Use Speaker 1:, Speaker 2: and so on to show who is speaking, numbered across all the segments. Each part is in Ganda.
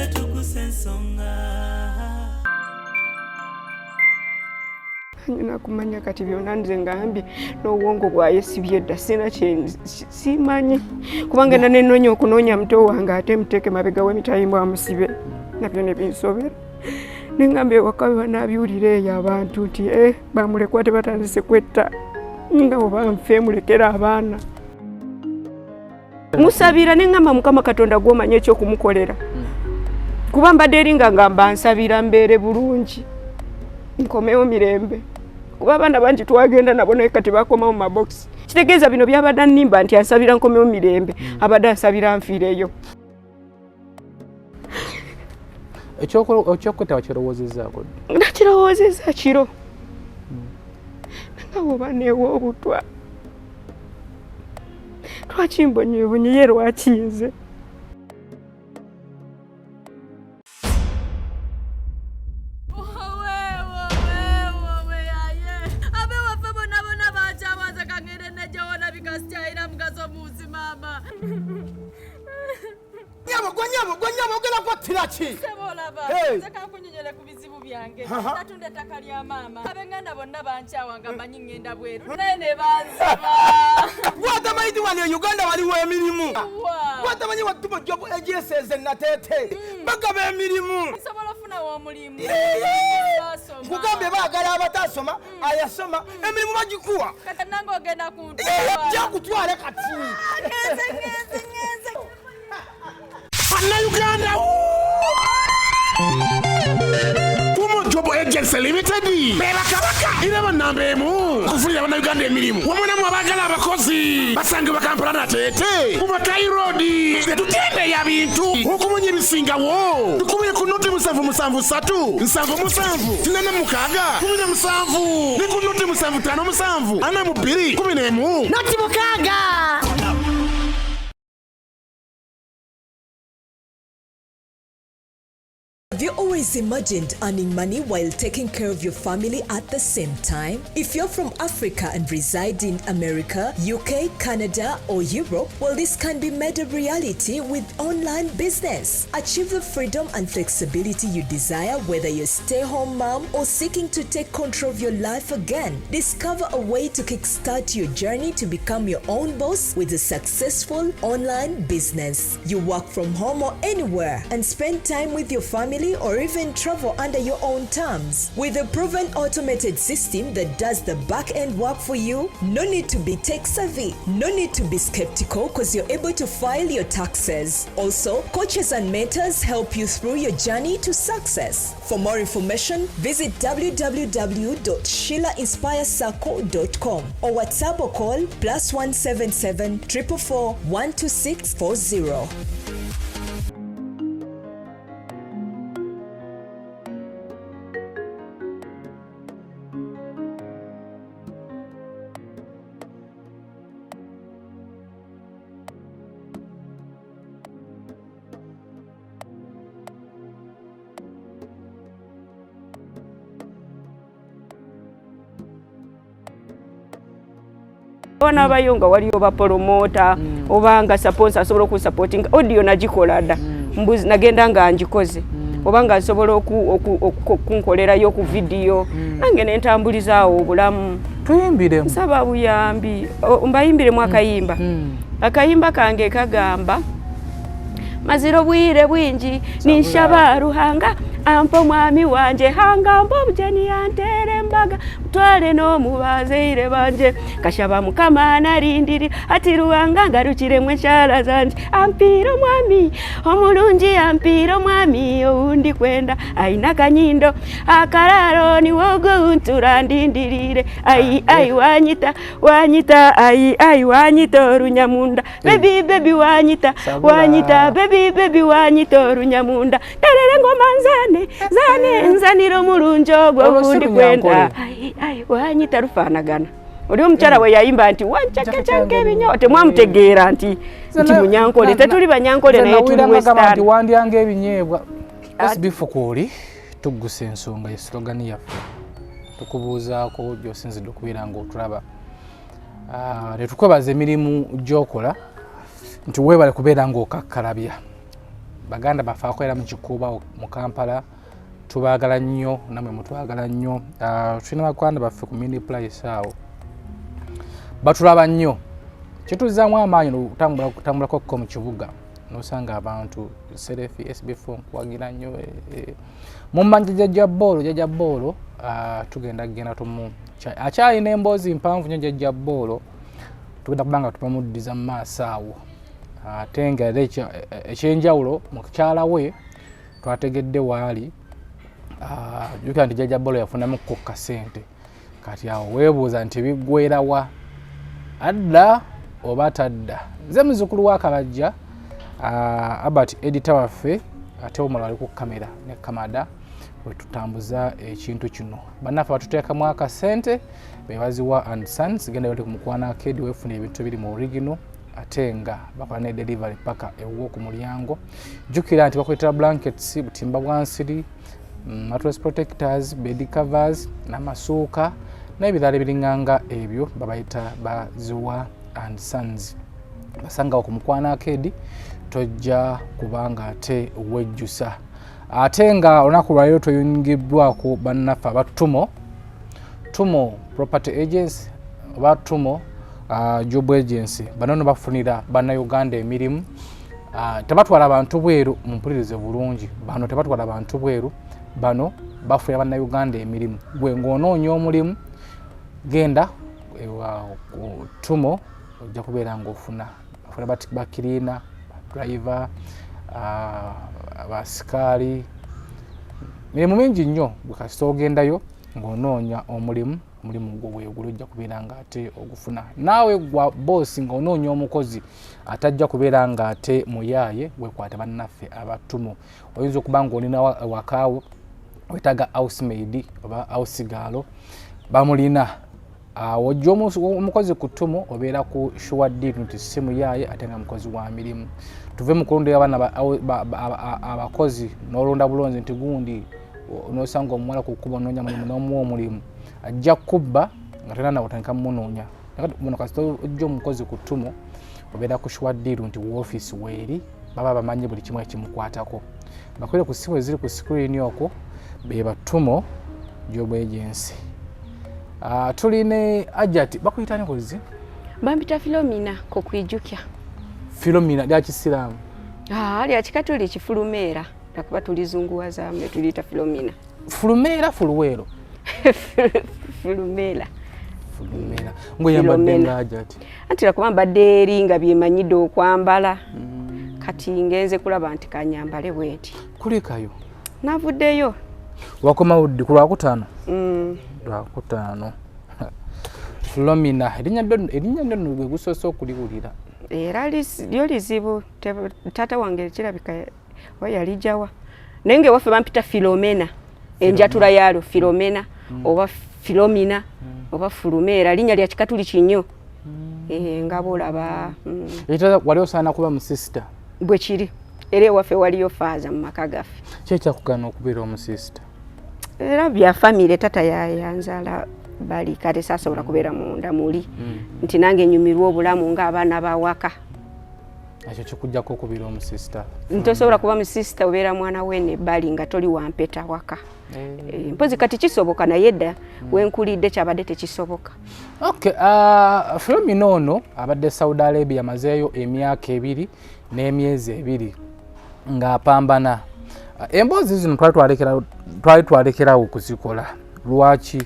Speaker 1: Naffe tukusa ensonga.
Speaker 2: Nyina kumanya kati byonna nze ngambye n'obwongo bwayesibye dda, sina simanyi kubanga na nenoonya okunoonya muto wange ate muteeke mabega w'emitayimbwa amusibe, nabyo ne binsobera. Nengamba ewaka banabiwulira eyo abantu nti bamulekwa tebatandise kwetta, nga oba nfe mulekera abaana. Musabira nengamba Mukama Katonda gw'omanyi ekyokumukolera, kuba mbadde eri nga ngamba nsabira mbeere bulungi nkomewo mirembe, kuba abaana bangi twagenda nabo naye kati bakomawo mu mabokisi. Kitegeeza bino byabadde annimba nti ansabira nkomewo mirembe, abadde ansabira nfiireyo.
Speaker 3: Ekyokwetta wakirowoozezzaako?
Speaker 2: Nakirowoozezza kiro nga bwoba neewa obutwa, lwaki mbonyeebonye ye, lwaki nze?
Speaker 4: Nyabo gwe, nyabo gwe, nyabo ogenda kwattira ki?
Speaker 5: Nze kankunyonyole ku bizibu byange. Natunda ettaka lya maama, ab'enganda bonna bankyawa nga mmanyi ŋŋenda bweru, naye ne banziba.
Speaker 4: Gwatamanyi ti wano e Uganda waliwo emirimu? Gwatamanyi watuma job agencies Nateete bagaba emirimu?
Speaker 5: Nsobola ofunawo omulimu?
Speaker 4: Nkugambye baagala abatasoma, ayasoma, emirimu bagikuwa.
Speaker 5: Kati nange ogenda kuntwala?
Speaker 4: Jakutwale kati.
Speaker 5: Ngenze, ngenze, ngenze.
Speaker 6: Bannayuganda, Tumu Job Agency Limited beba kabaka era bannamba emu okufunira bannayuganda emirimu wamu namwe abaagala abakozi basangibwa Kampala Nateete mu Makai Road. Tetutembeeya bintu, okumanya ebisingawo tukubire ku 077 377 86 17 ne ku 075 742 11
Speaker 7: 0 6.
Speaker 8: Have you always imagined earning money while taking care of your family at the same time? If you're from Africa and reside in America, UK, Canada, or Europe, well, this can be made a reality with online business. Achieve the freedom and flexibility you desire, whether you're stay-home mom or seeking to take control of your life again. Discover a way to kickstart your journey to become your own boss with a successful online business. You work from home or anywhere and spend time with your family or even travel under your own terms. With a proven automated system that does the back end work for you, no need to be tech savvy, no need to be skeptical because you're able to file your taxes. Also, coaches and mentors help you through your journey to success. For more information, visit www.sheilainspirecircle.com or WhatsApp or call +177 444 12640.
Speaker 2: Wanaabayo nga waliyo ba promoter oba nga sponsor asobola okusupportinga audio, nagikola dda. Mbuzi nagenda nga ngikoze, oba nga nsobola okunkolerayo ku vidiyo nange nentambulizaawo obulamu.
Speaker 3: Tuyimbiremu.
Speaker 2: Nsaba buyambi. Mbayimbiremu akayimba. Akayimba kange kagamba: mazira obwire bwingi ninshaba Ruhanga ampa omwami wanje, hanga mpa obugeni, yantere embaga, mutwale n'omubazaire banje. Kashaba Mukama narindiri ati Ruhanga ngarukiremu enshaara zanje, ampiire omwami omulungi, ampiire omwami owundi kwenda, aina akanyindo akararo niwogo nturandindirire. Ai ai wanyita, wanyita, ai ai wanyita orunyamunda, baby baby wanyita.
Speaker 3: Sabula.
Speaker 2: Wanyita baby baby wanyita orunyamunda, terere ngoma nzane nzane nzanira omulungi ogwo.
Speaker 3: Olwo si
Speaker 2: Gundi kwenda.
Speaker 3: Lunyankole.
Speaker 2: Ai ai wanyita lufaanagana oli omukyala we yayimba nti wancakacanga ebinyo, temwamutegeera nti munyankole. Tetuli banyankole naye tuli
Speaker 3: Gamba nti
Speaker 2: western.
Speaker 3: Wandyanga ebinyeebwa SB Fukuuli tuggusa ensonga ye slogan yaffe. Tukubuuzaako gy'osinzidde okubeera ng'otulaba. Ne tukwebaza emirimu gy'okola nti weebale kubeera ng'okakkalabya. Baganda baffe abakolera mu Kikuubo mu Kampala, tubaagala nnyo, namwe mutwagala nnyo. Tulina baganda baffe ku Mini Price awo, batulaba nnyo, kituzaamu amaanyi okutambulako ko mu kibuga nosanga abantu selfie SB4 nkuwagira nnyo. Mumanja Jjajja Boolo, Jjajja Boolo, tugenda genda tumu akyalina emboozi mpanvu nnyo. Jjajja Boolo tugenda kuba nga tubamuddiza mu maaso awo, ate nga era ekyenjawulo mukyala we twategedde waali. Jjukira nti Jjajja Boolo yafunamu ku kasente, kati awo weebuuza nti biggwerawa, adda oba tadda? Nze muzukulu wa Kabajja, Albert, editor waffe, ate omulala ali ku kamera ne Kamada wetutambuza ekintu kino. Bannaffe batuteekamu akasente bebaziwa and Sons. Genda bali ku Mukwana Arcade, weefuna ebintu ebiri mu original, ate nga bakola ne delivery paka ewuwo ku mulyango. Jjukira nti bakuleetera blankets, butimba bwa nsiri, mattress protectors, bed covers n'amasuuka n'ebirala ebiringanga ebyo. Babayita Baziwa and Sons, basangawo ku Mukwana Arcade, tojja kubanga ate wejjusa. Ate nga olunaku lwaleero tweyungiddwako bannaffe aba Tumo, Tumo Property Agency oba Tumo Job Agency. Bano no bafunira Bannayuganda emirimu. Tebatwala bantu bweru, mumpulirize bulungi, bano tebatwala bantu bweru, bano bafunira Bannayuganda emirimu. Gwe ng'onoonya omulimu, genda ewa ku Tumo, ojja kubeera ng'ofuna. Bafuna bakirina, badriver, abasikaali, mirimu mingi nnyo. Gwe kasita ogendayo ng'onoonya omulimu, omulimu gwo bweguli, ojja kubeera nga ate ogufuna. Naawe gwa boosi ng'onoonya omukozi atajja kubeera nga ate muyaaye, wekwate bannaffe abatumo. Oyinza okuba ng'olina wakaawo wetaaga housemaid oba house girl, bamulina. Wojja omukozi ku Ttumu, obeera ku sure deal nti si muyaaye ate nga mukozi wa mirimu. Tuve mu kulonda abaana abakozi n'olonda bulonzi nti gundi, n'osanga omuwala ku kkubo onoonya mulimu n'omuwa omulimu, ajja kubba nga tena nawe otandika mumunoonya. Muno kasita ojja omukozi ku Ttumu, obeera ku sure deal nti woofiisi weeri, baba bamanyi buli kimu ekimukwatako. Bakwere ku ssimu eziri ku screen okwo, be Battumo Job Agency. Tuli ne Ajati, bakuyita nkozi?
Speaker 2: Bampita Filomina Kokwijukya.
Speaker 3: Filomina lya kisiraamu?
Speaker 2: Ah, lya kikatoliki, Fulumeera, lwakuba tulizunguwazaamu ne tuliyita Filomina.
Speaker 3: Fulumeera, Fuluweero?
Speaker 2: Fulumeera.
Speaker 3: Fulumeera. Ngoyambadde
Speaker 2: Filomena.
Speaker 3: nga Ajati.
Speaker 2: Anti lwakuba mbadde eri nga byemanyidde okwambala, kati ngenze kulaba nti kanyambale bwenti.
Speaker 3: Kulikayo.
Speaker 2: Navuddeyo.
Speaker 3: Wakomawo ddi? Ku Lwakutaano?
Speaker 2: Mm.
Speaker 3: Lwakutaano. Filomina, erinnya lyo nno gwe gusoose okuliwulira.
Speaker 2: Era lyo lizibu. Taata wange kirabika oba yalijjawa, naye nga ewaffe bampita Filomena, enjatula yaalyo Filomena oba Filomina oba Fulumeera, linnya lya kikatuliki nnyo. Eh, nga bolaba.
Speaker 3: Ekitala wali osaana kuba musisita.
Speaker 2: Bwe kiri, era ewaffe waliyo faaza mu maka gaffe.
Speaker 3: Ki ekyakugana okubeera omusisita?
Speaker 2: Era bya famire, tata yanzaala bali, kati saasobola kubeera munda muli nti nange nyumirwa obulamu ng'abaana bawaka.
Speaker 3: Ekyo kikujjako okubeera omusisita?
Speaker 2: Ntosobola kuba musisita, obeera mwana wene ebbali nga toli wampeta waka. Eh, mpozi kati kisoboka, naye dda wenkulidde kyabadde tekisoboka.
Speaker 3: Okay, Filomina ono abadde Saudi Arabia, amazeeyo emyaka 2 n'emyezi 2 ng'apambana. Emboozi zino twali twalekerawo okuzikola. Lwaki?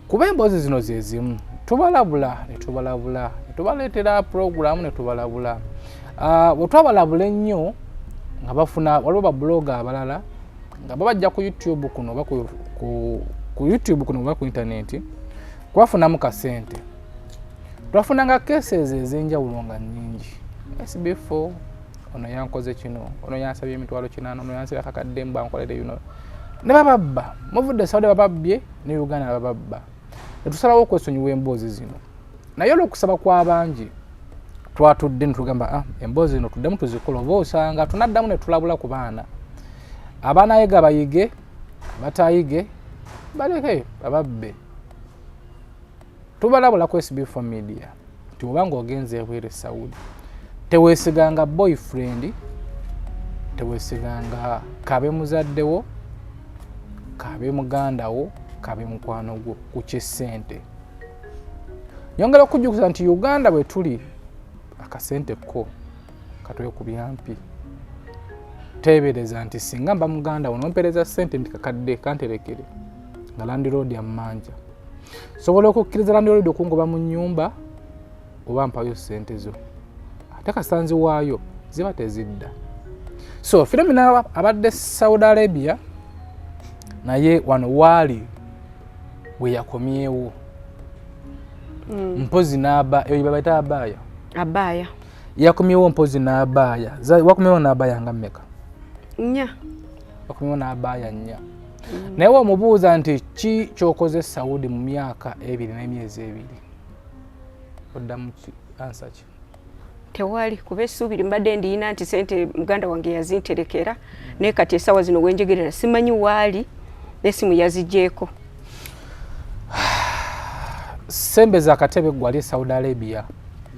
Speaker 3: Kuba emboozi zino ze zimu tubalabula ne tubalabula ne tubaleetera puroguramu ne tubalabula. Bwe twabalabula ennyo nga bafuna, waliwo babuloga abalala nga babajja ku YouTube kuno oba ku YouTube kuno oba ku intaneti kubafunamu kasente. Twafunanga cases ez'enjawulo nga nnyingi. SB4 ono yankoze kino, ono yansabye 800,000, ono yansabye akakadde mbu ankolere bino, ne bababba. Muvudde Saudi bababbye, ne Uganda bababba, netusalawo okwesonyiwa emboozi zino. Naye olwokusaba kw'abangi twatudde netugamba, ah, emboozi zino tuddemu tuzikola, oba osanga tunaddamu ne tulabula ku baana. Abaanayiga bayige, abatayige baleke bababbe. Tubalabula ku SB4 Media nti oba ng'ogenze ebweru e Saudi, teweesiganga boyfriend. Tewesiganga kabe muzaddewo, kabe muganda wo, kabe mukwano gwo ku kyessente. Nyongera okujjukiza nti Uganda bwe tuli akasente ko katwekubya mpi. Teebereza nti singa mba muganda wo nompereza ssente nti kakadde kanterekere nga landiroodi ammanja, sobola okukkiriza landiroodi okungoba mu nnyumba oba mpayo ssente zo, ate kasanzi waayo ziba tezidda. So Philomena abadde Saudi Arabia, naye wano waali we yakomyewo mpozi n'aba eyo babayita abaaya.
Speaker 2: Abaaya.
Speaker 3: Yakomyewo mpozi n'abaaya. Wakomyewo n'abaaya nga mmeka?
Speaker 2: 4.
Speaker 3: Wakomyewo n'abaaya 4. Naye wamubuuza nti ki ky'okoze Saudi mu myaka 2 n'emyezi 2, oddamu ansa ki?
Speaker 2: Tewali, kuba essuubi mbadde ndiyina nti sente muganda wange yazinterekera, naye kati essaawa zino wenjegerera simanyi waali, n'essimu yaziggyeko.
Speaker 3: Sembeza akatebe gwali e Saudi Arabia,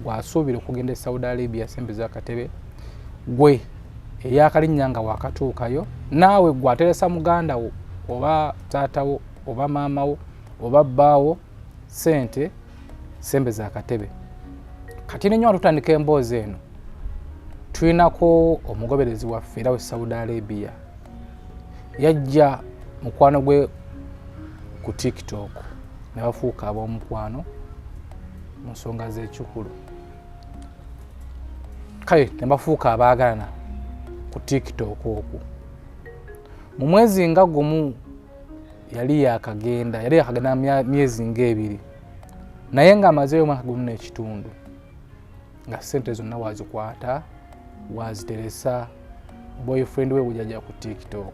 Speaker 3: gwasuubira okugenda e Saudi Arabia. Sembeza akatebe gwe eyakalinnya nga wakatuukayo, naawe gwateresa muganda wo oba taatawo oba maamawo oba bbaawo sente. Sembeza akatebe. Kati nenyo tutandika emboozi eno, tulinako omugoberezi waffe era we Saudi Arabia, yajja mukwano gwe ku TikTok ne bafuuka ab'omukwano mu nsonga z'ekikulu, kale ne bafuuka abaagalana ku TikTok okwo. Mu mwezi nga gumu yali yakagenda, yali yakagenda myezi ng'ebiri, naye ng'amazeeyo omwaka gumu n'ekitundu nga ssente zonna wazikwata waziteresa boyfriend we bwejajja ku TikTok.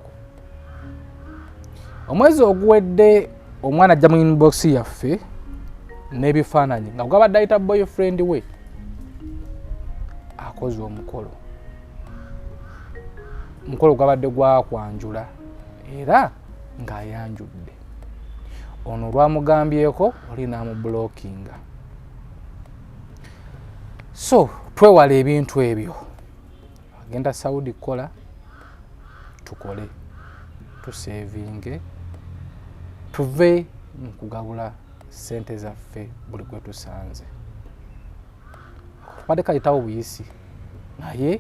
Speaker 3: Omwezi oguwedde omwana ajja mu inbox yaffe n'ebifaananyi nga gwabadde ayita boyfriend we akoze omukolo. Omukolo gwabadde gwakwanjula era ng'ayanjudde. Ono olwamugambyeko oli n'amubulokinga. So twewala ebintu ebyo. Agenda Saudi kukola, tukole, tusevinge, tuve mu kugabula ssente zaffe buli gwe tusanze. Tubadde kayitawo buyisi, naye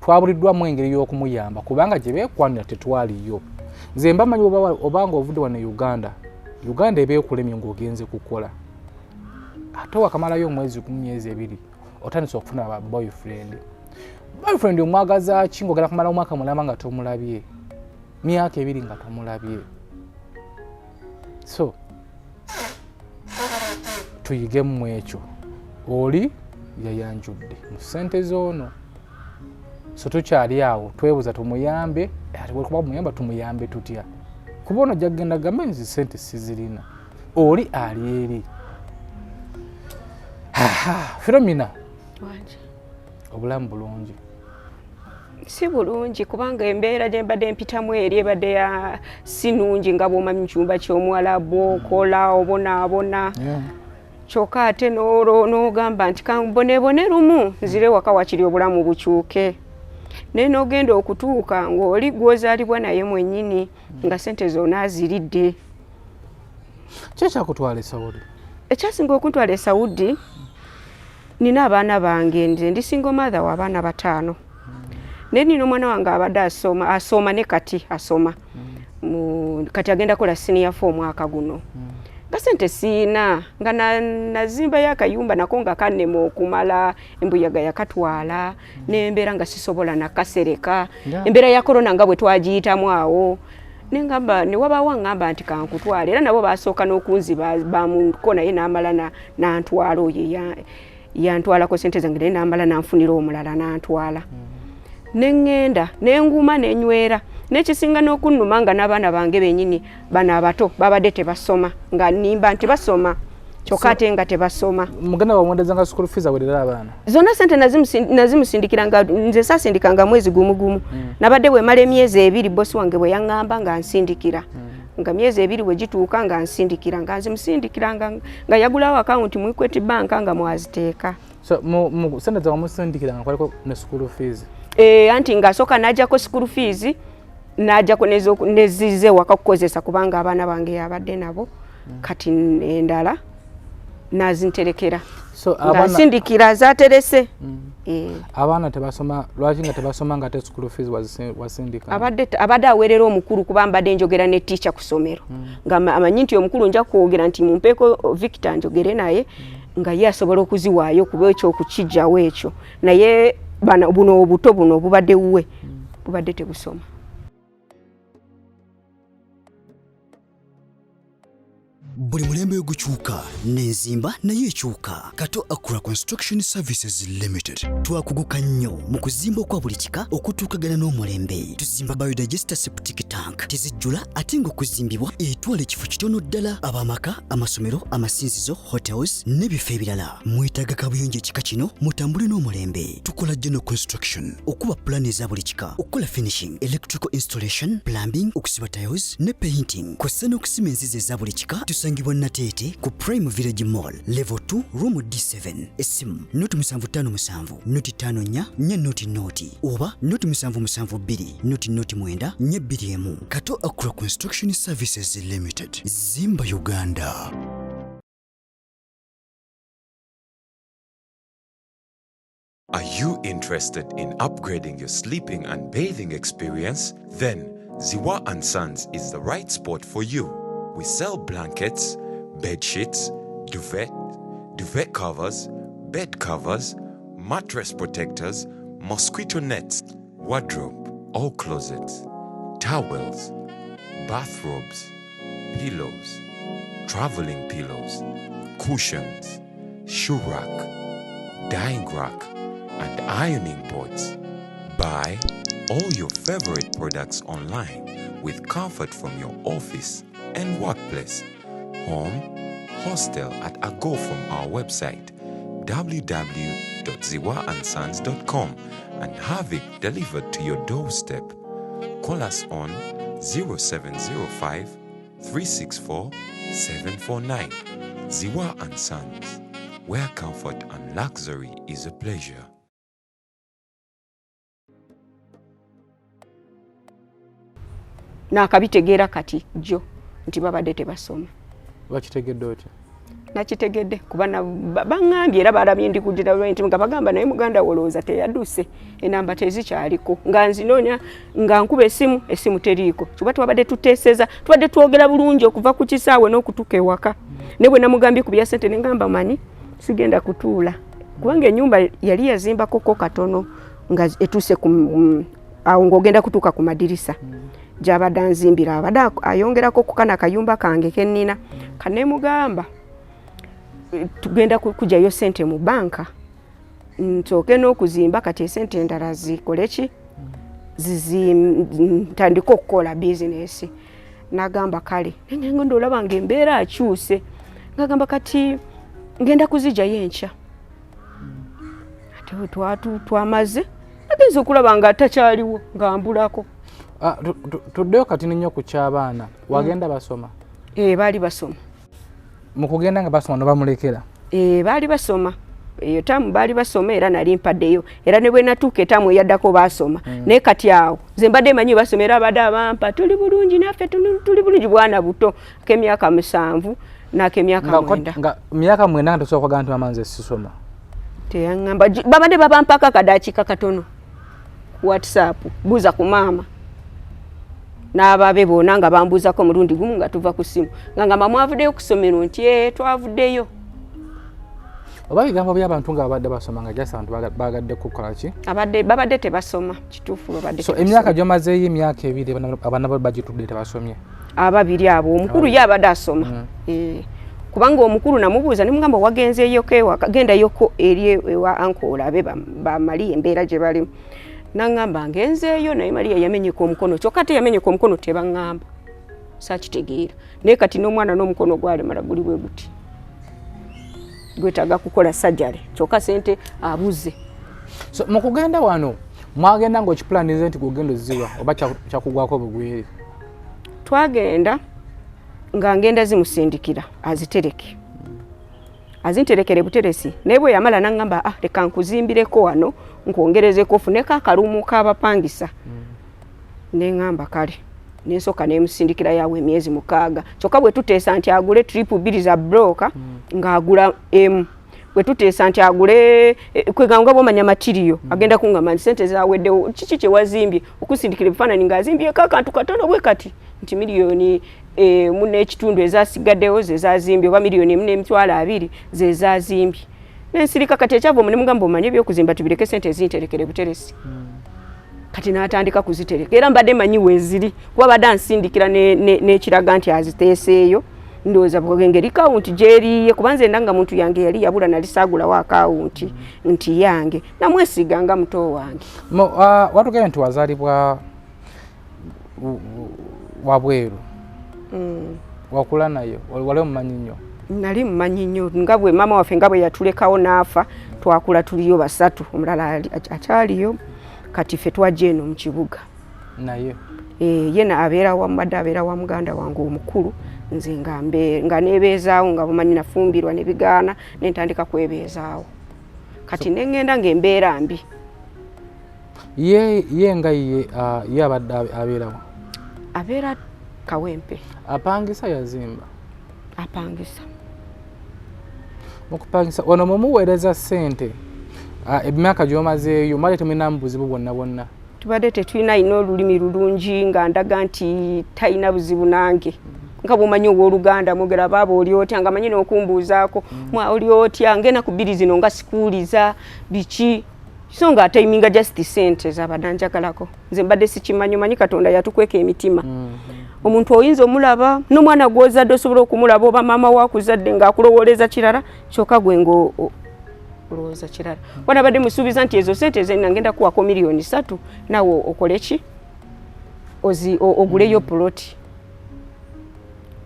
Speaker 3: twabuliddwamu engeri y'okumuyamba kubanga gye beekwanira tetwaliyo. Nze mbamanyi obanga ovudde wano e Uganda, Uganda eba ekulemye ng'ogenze kukola, ate wakamalayo omwezi gumu myezi 2 otandise okufuna ba boyfriend. Boyfriend omwagaza ki ng'ogenda kumala omwaka mulamba nga tomulabye, myaka 2 nga tomulabye? So tuyigemu ekyo. Oli yayanjudde mu ssente z'ono, so tukyali awo twebuuza tumuyambe, ate bwe muyamba tumuyambe tutya? Kuba ono ojja kugenda gambe nti ssente sizirina, oli ali eri. Philomena, obulamu bulungi?
Speaker 2: Si bulungi, kubanga embeera gye mbadde mpitamu eri ebadde ya si nungi, nga bw'omanyi mu kyumba ky'omuwalabu okola obonaabona, kyokka ate n'ogamba nti kambonebone lumu nzire waka wakiri obulamu bukyuke, naye n'ogenda okutuuka ng'oli gw'ozaalibwa naye mwennyini nga ssente zonna aziridde.
Speaker 3: Ki ekyakutwala e Saudi?
Speaker 2: Ekyasinga okuntwala e Saudi, nina abaana bange, nze ndi single mother w'abaana 5, naye nina omwana wange abadde asoma, asoma ne kati asoma, kati agenda kola senior 4 omwaka guno, nga sente siina, nga nazimbayo akayumba nako nga kannema okumala, embuyaga yakatwala, n'embeera nga sisobola nakasereka. Embeera ya korona nga bwe twagiyitamu awo, nengamba ne wabaawo aŋŋamba nti kankutwale, era nabo basooka n'okunziba bamuko, naye n'amala nantwala. Oyo yantwalako sente zange, naye n'amala nanfunira omulala nantwala. Neŋŋenda nenguma nenywera. Nekisinga n'okunnuma nga n'abaana bange bennyini bano abato babadde tebasoma, nga nnimba nti basoma, kyokka ate nga tebasoma.
Speaker 3: Muganda wamwendezanga school fees awerera abaana?
Speaker 2: Zonna sente nazimusindikira, nga nze saasindikanga mwezi gumu gumu. Nabadde bwemala emyezi 2, bosi wange bwe yaŋŋamba nga nsindikira, nga myezi 2 bwe gituuka nga nsindikira, nga nzimusindikira, nga yagulawo akawunti mu Equity Bank nga mwaziteeka.
Speaker 3: So mu sente zawamusindikira nga kwaliko ne school fees?
Speaker 2: Anti ng'asooka n'ajjako school fees, n'ajjako nezize waka kukozesa, kubanga abaana bange yabadde nabo. Kati endala nazinterekera.
Speaker 3: So
Speaker 2: nga
Speaker 3: abaana
Speaker 2: nsindikira zaterese.
Speaker 3: Abaana tebasoma, lwaki nga tebasoma nga te school fees wasindika?
Speaker 2: Abadde aweerera omukulu, kuba mbadde njogera ne teacher ku ssomero, nga amanyi nti omukulu nja kwogera nti mumpeeko Victor njogere naye, nga ye asobola okuziwaayo kuba ekyo okukijjawo ekyo. Naye buno obuto buno obubadde wuwe bubadde tebusoma.
Speaker 1: Buli mulembe gukyuka n'enzimba naye ekyuka. Kato Accra Construction Services Limited twakuguka nnyo mu kuzimba okwa buli kika okutuukagana n'omulembe. Tuzimba biodigester septic tank, tezijjula ate ng'okuzimbibwa etwala ekifo kitono ddala. Ab'amaka, amasomero, amasinzizo, hotels n'ebifo ebirala, mwetaaga kabuyonjo ekika kino, mutambule n'omulembe. Tukola general construction, okuba pulaani eza buli kika, okukola finishing, electrical installation, plumbing, okusiba tiles ne painting, kw'ossa n'okusima enzizi eza buli kika. Tusangibwa Nateete ku Prime Village Mall, level 2, room D7. Essimu 075 054 400 oba 0772 009 421. Kato Accra Construction Services Limited, zimba Uganda.
Speaker 7: Are you interested in upgrading your sleeping and bathing experience? Then Ziwa and Sons is the right spot for you. We sell blankets, bed sheets, duvet, duvet covers, bed covers, mattress protectors, mosquito nets, wardrobe or closets, towels, bathrobes, pillows, traveling pillows, cushions, shoe rack, dyeing rack, and ironing boards. Buy all your favorite products online with comfort from your office and workplace, home, hostel at a go from our website www.ziwaandsons.com and have it delivered to your doorstep. Call us on 0705 364 749. Ziwa and Sons, where comfort and luxury is a pleasure.
Speaker 2: Naakabitegeera kati jjo nti babadde tebasoma.
Speaker 3: Bakitegedde otya?
Speaker 2: Nakitegedde kuba baŋŋambye era balabye ndi kugira nti nga bagamba, naye muganda wolowooza teyadduse, enamba tezikyaliko, nga nzinoonya nga nkuba essimu, essimu teriiko, kuba twabadde tuteeseza, tubadde twogera bulungi okuva ku kisaawe n'okutuuka ewaka. Naye bwe namugambye ku bya ssente, ne ngamba manyi sigenda kutuula, kubanga ennyumba yali yazimbakoko katono nga etuuse ku awo ng'ogenda kutuuka ku madirisa gy'abadde anzimbira, abadde ayongerako ku kana akayumba kange kennina. Kanemugamba tugenda kugyayo sente mu banka nsooke n'okuzimba, kati esente endala zikole ki, ntandike okukola bizinesi. Nagamba kale, naye nga olaba nga embeera akyuse, ngagamba kati ngenda kuzigyayo enkya. Ate bwe twamaze agenza okulaba nga takyaliwo, nga mbulako.
Speaker 3: Ah, tuddeyo kati nnyo ku ky'abaana. Wagenda basoma?
Speaker 2: Baali basoma.
Speaker 3: Mu kugenda nga basoma nobamulekera?
Speaker 2: Baali basoma eyo taamu, baali basoma, era nali mpaddeyo, era ne bwe natuuka etaamu eyaddako baasoma. Naye kati awo nze mbadde manyi basoma, era abadde abampa tuli bulungi naffe, tuli bulungi, bwana buto ak'emyaka 7 n'ak'emyaka 9.
Speaker 3: Nga myaka 9 nga tosobola kwagala nti mama nze sisoma?
Speaker 2: Teyaŋŋamba. Babadde babampako akadakiika katono ku WhatsApp, buuza ku maama n'ababe bonna, nga bambuuzako omulundi gumu nga tuva ku ssimu, nga ngamba mwavuddeyo ku ssomero nti ee twavuddeyo.
Speaker 3: Oba bigambo by'abantu nga babadde basoma, nga just abantu bagadde kukola ki?
Speaker 2: Abadde babadde tebasoma, kituufu, babadde
Speaker 3: So
Speaker 2: tebasoma.
Speaker 3: Emyaka gyomazeeyo, emyaka 2, abaana bo bagitudde tebasomye?
Speaker 2: Ababiri abo, omukulu ye abadde asoma. Kubanga omukulu namubuuza nemugamba wagenzeeyoko ewaka, gendayoko eri ewa uncle olabe bamaliya embeera gye balimu. Naŋŋamba ngenzeeyo, naye Mariya yamenyeka omukono, kyokka ate yamenyeka omukono tebaŋŋamba, saakitegeera. Naye kati n'omwana n'omukono gwalemala guli bwe guti, gwetaaga kukola sajale, kyokka sente abuze.
Speaker 3: So mu kugenda wano mwagenda ng'okipulanize nti gwogenda oziwa, oba kyakugwako bugwere?
Speaker 2: Twagenda nga ngenda zimusindikira azitereke. Azinterekere buteresi, naye bwe yamala n'aŋŋamba, ah, leka nkuzimbireko wano nkwongerezeko ofuneko akalumu k'abapangisa. Ne ŋŋamba kale, nensooka nemusindikira yawe emyezi 6. Kyokka bwe tuteesa nti agule trip 2 za broker, ng'agula emu. Bwe tuteesa nti agule kwegamba bw'omanya matiriyo, agenda kuŋŋamba nti sente zaweddewo, kiki kye wazimbye? Okusindikira ebifaananyi ng'azimbyeko akantu katono bwe kati nti miliyoni 1 n'ekitundu ezasigaddewo ze zazimbye, oba miliyoni 1.2 million ze zazimbye. Nensirika. Kati ekyava omu ne mugamba, omanye ebyokuzimba tubireke, sente ezinterekere buteresi. Kati n'atandika kuzitereka, era mbadde manyi weeziri kuba badde ansindikira n'ekiraga nti aziteeseeyo. Ndowooza engeri kawunti gyeriiye, kuba nze nga muntu yange yali yabula, nali saagulawo akawunti nti yange, namwesiga nga muto wange.
Speaker 3: Watugambye nti wazaalibwa wabweru, wakula nayo, wali omumanyi nnyo?
Speaker 2: Nali mumanyi nnyo, nga bwe maama waffe nga bwe yatulekawo n'afa, twakula tuliyo 3, omulala akyaliyo. Kati ffe twajja eno mu kibuga.
Speaker 3: Naye
Speaker 2: ye abeera wambadde abeera wa muganda wange omukulu, nze nga neebeezaawo, nga bumanyi nafumbirwa ne bigaana, ne ntandika kwebeezaawo. Kati ne ŋŋenda ng'embeera mbi.
Speaker 3: Ye nga ye abadde abeerawo?
Speaker 2: Abeera Kawempe.
Speaker 3: Apangisa, yazimba?
Speaker 2: Apangisa.
Speaker 3: Mukupangisa wano mumuweereza ssente, emyaka gy'omazeeyo mubadde temulinamu buzibu bwonna bwonna?
Speaker 2: Tubadde tetulina. Alina olulimi lulungi, nga ndaga nti talina buzibu nange, nga bwomanyi owooluganda mwogera, baaba oli otya, nga manyi n'okumbuuzaako, mwa oli otya, ngenda ku bbiri zino nga sikuuliza biki, so nga ataiminga just sente zabadde anjagalako. Nze mbadde sikimanyi. Omanyi Katonda yatukweka emitima. Omuntu oyinza omulaba n'omwana gw'ozadde, osobola okumulaba oba maama wakuzadde ng'akulowooleza kirala, kyokka gwe nga olowooza kirala. Wanabadde musuubiza nti ezo sente zenna ngenda kuwako miliyoni 3, naawe okole ki, oguleyo puloti,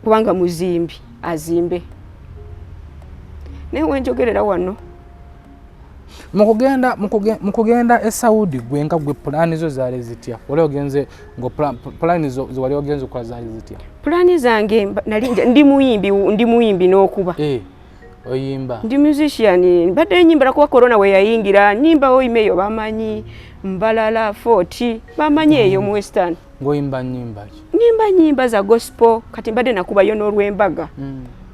Speaker 2: kubanga muzimbi azimbe. Naye wenjogerera wano
Speaker 3: Mukugenda e Saudi, gwe nga gwe pulaani zo zaali zitya? Wali ogenze nga pulaani zo wali ogenze okukola zaali zitya?
Speaker 2: Pulaani zange nali ndi muyimbi, ndi muyimbi n'okuba
Speaker 3: Oyimba?
Speaker 2: Ndi musician, mbadde nyimbala kuba corona we yayingira nyimba oyima eyo bamanyi Mbalala Fort, bamanyi eyo mu Western.
Speaker 3: Ng'oyimba nyimba ki?
Speaker 2: Nyimba nyimba za gospel. Kati mbadde nakubayo n'olwembaga,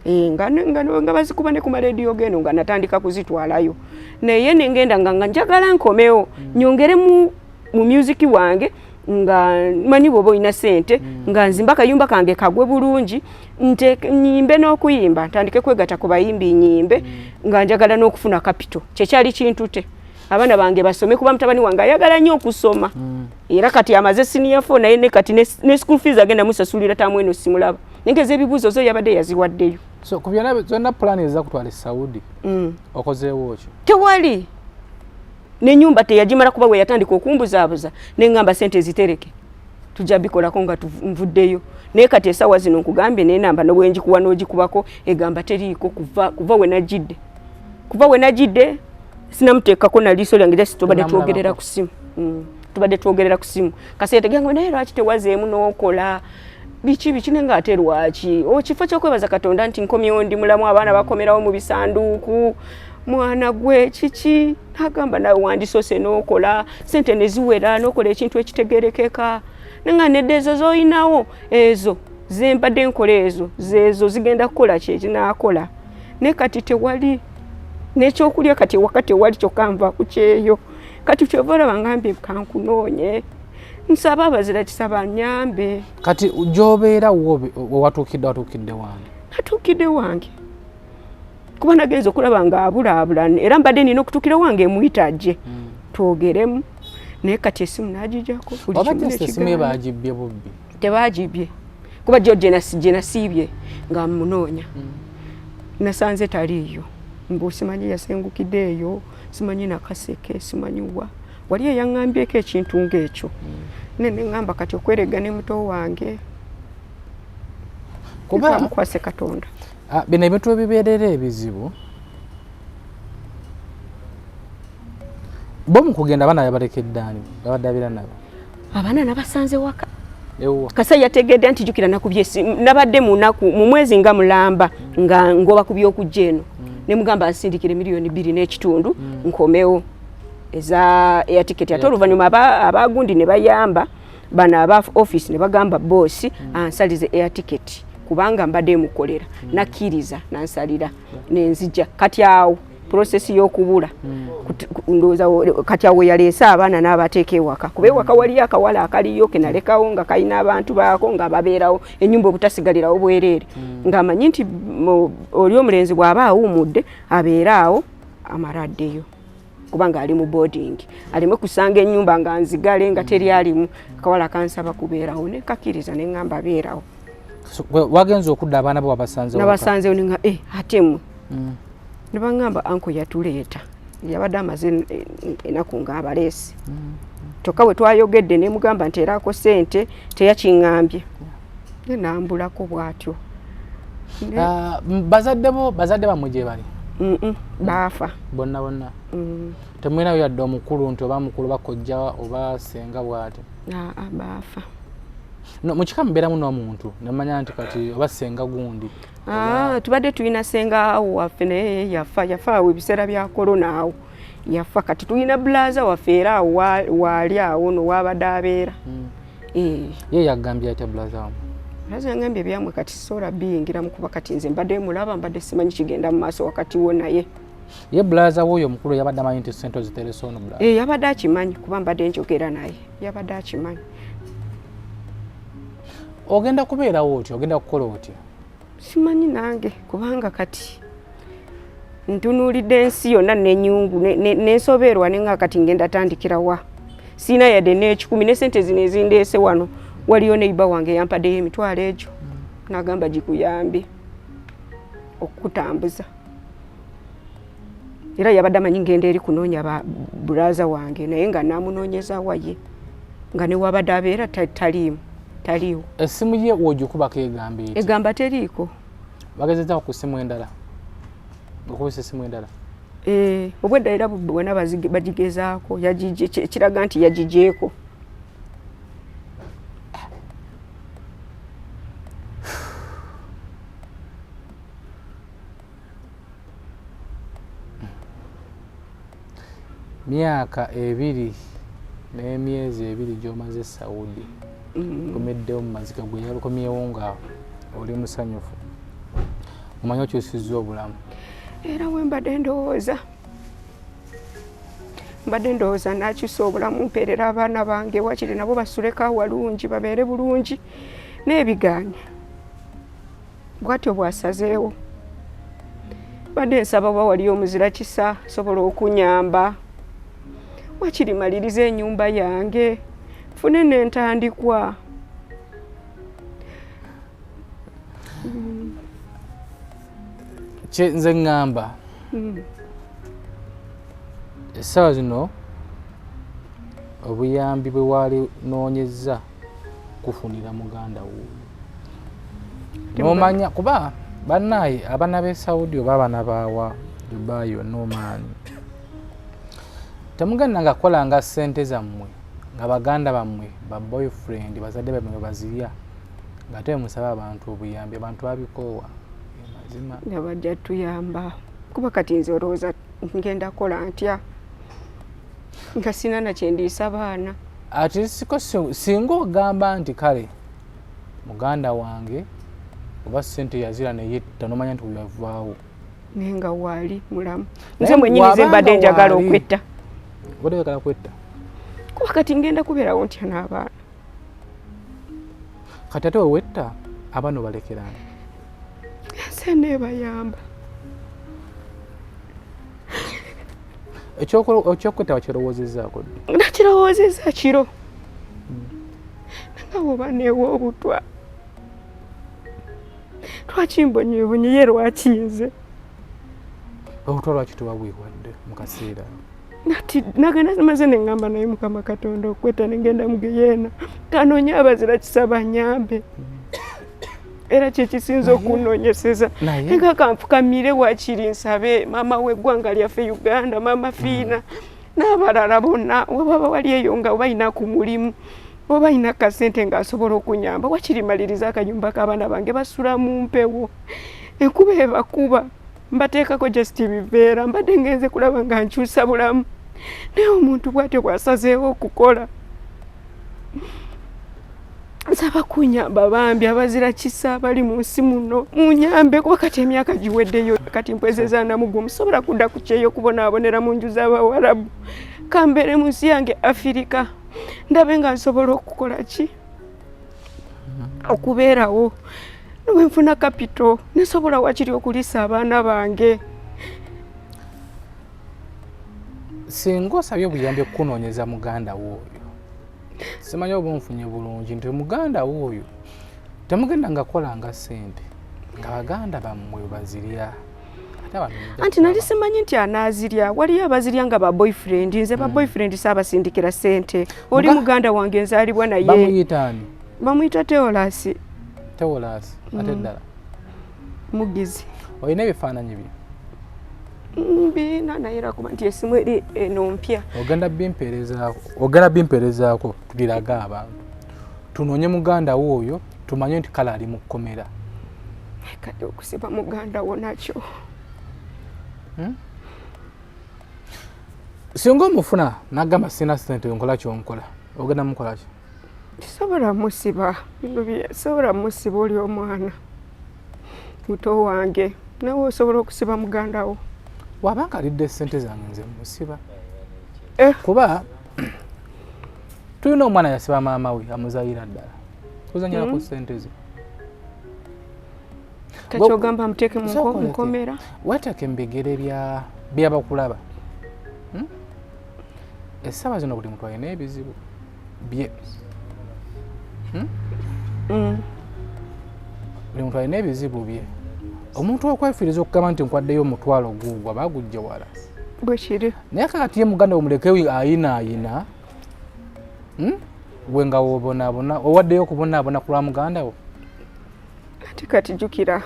Speaker 2: nga bazikuba ne ku marediyo geno, nga natandika kuzitwalayo, naye nengenda nga njagala nkomewo nyongere mu music wange, nga manyi bwoba olina sente, nga nzimba akayumba kange kagwe bulungi, nyimbe n'okuyimba, ntandike kwegatta ku bayimbi nyimbe, nga njagala n'okufuna capital. Kyekyali kintute abaana bange basome, kuba mutabani wange ayagala nnyo okusoma, era kati amaze senior four, naye ne kati ne school fees agenda musasulira tamu eno simulaba, nengeza ebibuuzo zo yabadde yaziwaddeyo.
Speaker 3: So ku byonna zonna pulaani ezakutwala e Saudi, okozeewo ki?
Speaker 2: Tewali, n'ennyumba teyagimala, kuba bwe yatandika okumbuzaabuza neŋŋamba sente zitereke, tujja bikolako nga nvuddeyo. Naye kati essaawa zino nkugambye nenamba nobwengikuwa n'ogikubako egamba teriiko kuva we najjidde, kuva we najjidde sinamuteekako na liiso lyange, just tubadde twogerera ku simu. Tubadde twogerera ku simu kaseera tegange, naye lwaki tewazeemu n'okola biki biki, naye nga ate lwaki okifo kyokwebaza Katonda nti nkomyewo ndi mulamu, abaana bakomerawo mu bisanduuku, mwana gwe kiki? Nagamba nawe wandisoose n'okola sente ne ziwera n'okola ekintu ekitegerekeka, nga nedda ezo z'olinawo, ezo zembadde nkola, ezo zeezo zigenda kukola kyekinaakola. Naye kati tewali n'ekyokulya, kati ewaka tewali, kyokka nva ku kyeyo. Kati kyova olaba ngambye kankunoonye, nsaba abazira kisaba nyambe.
Speaker 3: Kati gy'obeera wewatuukidde, watuukidde wange?
Speaker 2: Natuukidde wange, kuba nagenza okulaba nga abulaabula, era mbadde nina okutuukira wange emuyita ajje twogeremu, naye kati esimu nagijako.
Speaker 3: Oba just esimu ye bagibbye bubbi?
Speaker 2: Tebagibye, kuba jo gye nasiibye nga munoonya, nasanze taliiyo, mbu simanyi yasengukidde eyo, simanyi Nakaseke, simanyi wa wali eyaŋŋambyeko ekintu ng'ekyo. Neŋŋamba kati okwerega ne muto wange
Speaker 3: kuba
Speaker 2: mukwase Katonda.
Speaker 3: Bino ebintu ebibeerera ebizibu bo mu kugenda, abaana yabalekedde ani? Babadde abeera nabo?
Speaker 2: Abaana nabasanze waka.
Speaker 3: Ewuwa?
Speaker 2: Kasa yategedde nti jjukira nakubye nabadde munaku mu mwezi nga mulamba nga ngoba ku byokujja eno. Nemugamba ansindikire 2.5 miliyoni nkomewo eza air ticket. Ate oluvannyuma abagundi ne bayamba bano aba office ne bagamba boss ansalize air ticket kubanga mbadde mukolera. Nakkiriza nansalira nenzija. Kati awo process y'okubula ndowooza kati awo yaleese abaana n'abateeka ewaka, kuba ewaka waliyo akawala akaliyo ke nalekawo nga kalina abantu baako nga babeerawo, ennyumba obutasigalirawo bwereere, ng'amanyi nti oli omulenzi bw'aba awummudde abeere awo amala addeyo, kubanga ali mu boarding, aleme kusanga ennyumba nga nzigale nga teri alimu. Akawala kansaba kubeerawo ne kakkiriza ne ŋŋamba beerawo.
Speaker 3: Wagenze okudda abaana bo wabasanze?
Speaker 2: Nabasanzewo ne ŋŋamba, ate mmwe? Ne baŋŋamba uncle yatuleeta, yabadde amaze ennaku ng'abaleese. Kyokka bwe twayogedde ne mugamba nti eraako ssente teyakiŋŋambye, ne nambulako bw'atyo.
Speaker 3: Bazadde bo, bazadde bammwe gye bali?
Speaker 2: Baafa.
Speaker 3: Bonna bonna? Temulinayo yadde omukulu nti oba mukulu oba kojja oba senga bw'ati?
Speaker 2: Aa, baafa.
Speaker 3: No, mu kika mubeeramu n'omuntu nemanya nti kati oba senga gundi?
Speaker 2: Tubadde tulina senga awo waffe naye yafa, yafa awo ebiseera bya korona awo yafa. Kati tulina brother waffe era awo waali awo no waabadde abeera.
Speaker 3: Ye yagambye atya brother wammwe?
Speaker 2: Brother yangambye ebyammwe kati sobola biyingiramu kuba kati nze mbadde mulaba, mbadde simanyi kigenda mu maaso wakati wo naye.
Speaker 3: Ye brother w'oyo omukulu yabadde amanyi nti ssente oziterese ono brother?
Speaker 2: Yabadde akimanyi kuba mbadde njogera naye, yabadde akimanyi.
Speaker 3: Ogenda kubeerawo otya? Ogenda kukola otya?
Speaker 2: Simanyi nange, kubanga kati ntunuulidde ensi yonna nenyungu nensobeerwa nenga kati ngenda tandikira wa? Siina yadde n'ekikumi ne sente zino ezindeese wano. Waliyo neighbour wange yampaddeyo emitwalo egyo n'agamba gikuyambe okukutambuza, era yabadde amanyi ngenda eri kunoonya ba brother wange, naye nga namunoonyeza waye nga newabadde abeera taliimu, taliiwo.
Speaker 3: Essimu ye wogikubako egamba eti?
Speaker 2: Egamba teriiko.
Speaker 3: Bagezezaako ku ssimu endala, okubisa essimu endala?
Speaker 2: Obwedda era bonna bagigezaako, kiraga nti yagigyeko.
Speaker 3: Myaka 2 n'emyezi 2 gy'omaze Saudi, komeddewo mu maziga. Gwe yalukomyewo nga oli musanyufu, omanyi okyusizza obulamu.
Speaker 2: Era we mbadde ndowooza, mbadde ndowooza nakyusa obulamu, mpeerera abaana bange wakiri nabo basuleko awalungi, babeere bulungi, n'ebigaanya bwatyo bwasazeewo. Mbadde nsaba oba waliyo omuzira kisa sobola okunyamba wakiri maliriza ennyumba yange nfune n'entandikwa.
Speaker 3: Nze ŋŋamba essaawa zino obuyambi bwe waali noonyezza kufunira muganda wuuyo, nomanya kuba bannaaye abaana b'e Saudi oba abaana baawa Dubai yonna omaani temugenda nga kukolanga ssente zammwe nga baganda bammwe, ba boyfriend, bazadde bammwe bazirya, ng'ate musaba abantu obuyambi. Abantu babikoowa mazima.
Speaker 2: Nga bajja tuyamba, kuba kati nze olowooza ngenda kukola ntya nga sina nakyendiisa baana?
Speaker 3: Ate siko singa ogamba nti kale muganda wange oba ssente yazira neyetta, nomanya nti weyavaawo.
Speaker 2: Naye nga waali mulamu, nze mwenyini nze mbadde njagala okwetta.
Speaker 3: Obadde oyagala kwetta?
Speaker 2: Kuba kati ngenda kubeerawo ntya n'abaana?
Speaker 3: Kati ate wewetta abaana obalekerani?
Speaker 2: Ensi eneebayamba.
Speaker 3: Ekyokwetta wakirowoozezzaako ddi?
Speaker 2: Nakirowoozezza kiro nga woba neewa obutwa, lwaki mbonyeebonye ye, lwaki nze?
Speaker 3: Obutwa lwaki tewabwewadde mu kaseera?
Speaker 2: Nati nagenda maze neŋŋamba naye Mukama Katonda, okwetta negenda mugeyeena kanoonya abazira kisa banyambe, era kyekisinza okunoonyeseza nga kanfukamire wakiri nsabe maama w'eggwanga lyaffe Uganda, Maama Fiina, n'abalala bonna webaba wali eyo nga balina ku mulimu oba alina kasente ng'asobola okunyamba wakiri maliriza akanyumba k'abaana bange, basula mu mpewo, enkuba ebakuba. Mbateekako just biveera, mbadde ngenze kulaba nga nkyusa bulamu, naye omuntu bw'atyo bw'asazeewo okukola. Nsaba kunyamba bambi, abazira kisa abali mu nsi muno munyambe, kuba kati emyaka giweddeyo, kati mpwezeza namugumu, musobola kudda ku kyeyo okubonaabonera mu nju z'Abawarabu. Kambeere mu nsi yange Afirika, ndabe nga nsobola okukola ki okubeerawo, bwe nfuna kapito nesobola wakiri okuliisa abaana bange.
Speaker 3: Singa osabye obuyambi okukunoonyeza muganda wo oyo, simanyi oba onfunye bulungi nti muganda wo oyo temugenda nga kukolanga ssente nga baganda bammwe bazirya.
Speaker 2: Anti nali simanyi nti anaazirya. Waliyo abazirya nga ba boyfriend. Nze ba boyfriend saabasindikira ssente. Oli muganda wange nzaalibwa naye.
Speaker 3: Bamuyita ani?
Speaker 2: Bamuyita Teolasi.
Speaker 3: Teolasi ate ddala
Speaker 2: Mugizi.
Speaker 3: Olina ebifaananyi bye?
Speaker 2: Mbina, naye lwakuba nti esimu eri eno mpya.
Speaker 3: Ogenda bimpeerezaako tubirage abantu, tunoonye muganda wo oyo, tumanye nti kale ali mu kkomera.
Speaker 2: Kati okusiba muganda wo nakyo.
Speaker 3: Singa omufuna nagamba sina ssente nkola kyonkola, ogenda mukola ki?
Speaker 2: Sobola musiba, bino sobola musiba, oli omwana muto wange. Nawe osobola okusiba muganda wo?
Speaker 3: Wabanga alidde ssente zange nze musiba. Kuba tulina omwana yasiba maama we amuzayira ddala kuzanyira ku ssente ze.
Speaker 2: Kati ogamba muteeke mu nkomera?
Speaker 3: Weteeke mu bigere byabakulaba. Essaawa zino buli muntu alina ebizibu bye. Buli muntu alina ebizibu bye. Omuntu okwefiiriza okugamba nti nkwaddeyo omutwalo guugwa bagujja wala.
Speaker 2: Bwekiri.
Speaker 3: Naye kakati ye muganda omuleke ayinaayina, gwe nga wobonaabona owaddeyo okubonaabona ku lwa muganda wo.
Speaker 2: Ate kati jjukira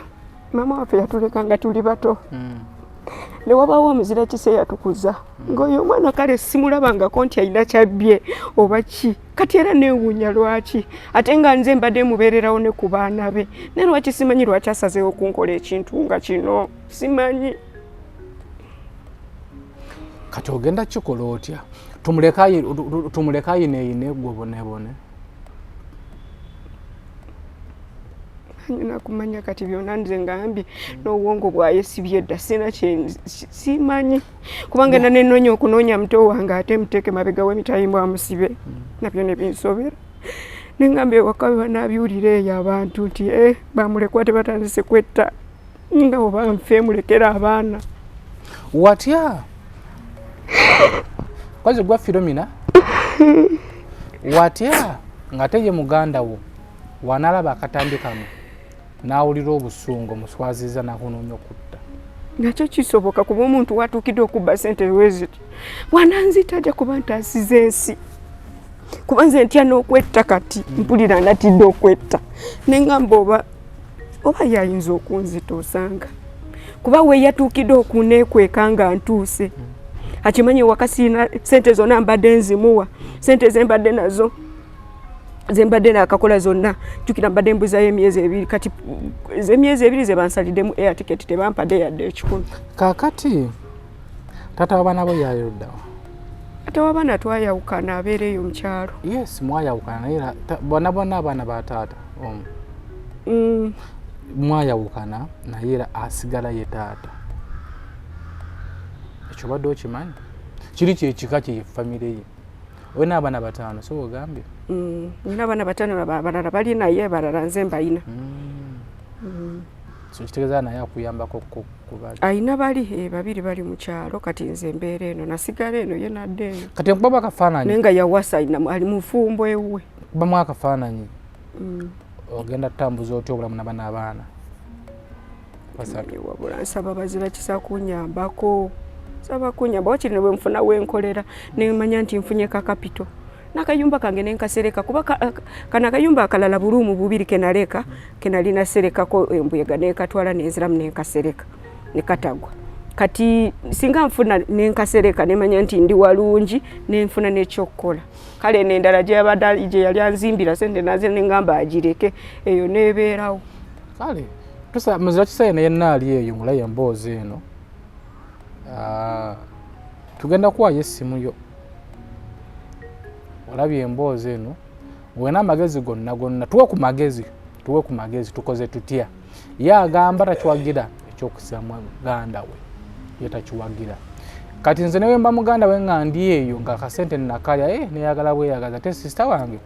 Speaker 2: maama waffe yatuleka nga tuli bato, ne wabaawo omuzira kisa eyatukuza ng'oyo omwana kale simulabangako nti alina kyabbye oba ki. Kati era neewuunya lwaki ate nga nze mbadde mubeererawo ne ku baana be, naye lwaki simanyi lwaki asazeewo okunkola ekintu nga kino, simanyi.
Speaker 3: Kati ogenda kikola otya? Tumuleke ayineyine gwe obonebone?
Speaker 2: Nyina kumanya kati byonna nze ngambye n'obwongo bwayesibye dda, sina simanyi, kubanga na nenoonya okunoonya muto wange ate muteeke mabega w'emitayimbwa amusibe, nabyo ne binsobera. Nengamba ewaka banabyulira eyo abantu nti bamulekwa tebatandise kwetta, nga oba nfe mulekera abaana.
Speaker 3: Watya kozi gwa Filomina, watya nga teye muganda wo wanalaba akatambi kano n'awulira obusungu omuswaziza nakunoonya okutta?
Speaker 2: Nakyo kisoboka, kuba omuntu watuukidde okubba sente weziti wananzita ajja kuba ntaasiza ensi, kuba nze ntya n'okwetta. Kati mpulira natidde okwetta, nengamba oba yayinza okunzita osanga, kuba we yatuukidde okuneekweka nga ntuuse akimanyi ewaka siina sente zonna mbadde nzimuwa, sente zembadde nazo zembadde nakakola zonna. Jjukira mbadde mbuzayo emyezi 2, kati emyezi 2 zebansaliddemu air ticket tebampadde yadde 100.
Speaker 3: Kaakati taata w'abaana bo yayoddawa?
Speaker 2: Taata w'abaana twayawukana, abeera eyo mukyalo.
Speaker 3: Yes, mwayawukana, naye bonna bonna abaana ba taata omu. Mwayawukana naye era asigala ye taata. Ekyo obadde okimanyi? Kiri kyekika kye, ye famire ye. Olina abaana 5, so ogambye?
Speaker 2: Nina abaana 5, abalala bali naye, abalala nze mbayina.
Speaker 3: So kitegeeza naye akuyambako kubali?
Speaker 2: Ayina bali 2 bali mu kyalo, kati nze mbeera eno, nasigala eno ye nadda eyo.
Speaker 3: Kati nkubamu akafaananyi.
Speaker 2: Naye nga yawasa, ali mufumbo ewuwe.
Speaker 3: Kubamu akafaananyi. Ogenda tutambuza otya obulamu nabana abaana 3?
Speaker 2: Wabula nsaba bazira kisa kunyambako, nsaba kunyamba wakiri ne bwe nfuna wenkolera nemanya nti nfunye ka kapito n'akayumba kange nenkasereka, kuba kano akayumba akalala buluumu bubiri kenaleka kenali naserekako embuyega nenkatwala nenziramu nenkasereka nekatagwa. Kati singa nfuna nenkasereka nemanya nti ndi walungi nenfuna n'ekyokukola. Kale nendala gyeyabadde gye yali anzimbira sente naze nengamba agireke eyo nebeerawo.
Speaker 3: Kale Muzira kisa yena yenna ali eyo ngulayo emboozi eno, tugenda kuwaayo essimu yo. Olabye emboozi eno, wena amagezi gonna gonna, tuwe ku magezi, tuwe ku magezi, tukoze tutya? Ye agamba takiwagira ekyokusiba muganda we, ye takiwagira. Kati nze newe mba muganda we nga ndi eyo nga akasente nakalya, neyagala bweyagaza, ate sisita wange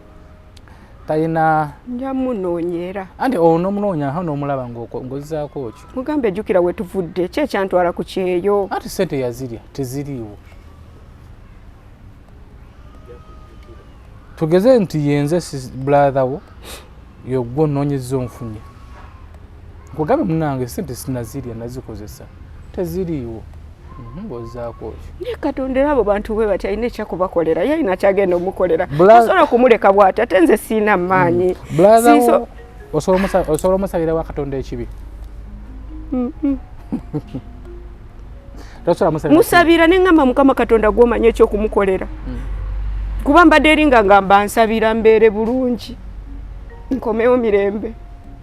Speaker 3: talina.
Speaker 2: Nja munoonyera.
Speaker 3: Anti onomunoonya aho n'omulaba ng'ozzaako ki?
Speaker 2: Mugambe jjukira we tuvudde, ki ekyantwala ku kyeyo?
Speaker 3: Anti sente yazirya teziriiwo. Tugeze nti yenze brother wo, yogwo onoonyezza onfunye. Nkugambe munnange sente sinazirya, nazikozesa, teziriiwo. Ng'ozzaako ki?
Speaker 2: Naye Katonda era abo bantu bwe bati alina ekyakubakolera, ye alina kyagenda omukolera. Tosobola kumuleka bw'ati, ate nze siina maanyi.
Speaker 3: Brother wo osobola omusabira wa Katonda ekibi?
Speaker 2: Musabira ne ŋŋamba Mukama Katonda gw'omanyi ekyokumukolera. Kuba mbadde eri nga ngamba nsabira mbeere bulungi, nkomewo mirembe.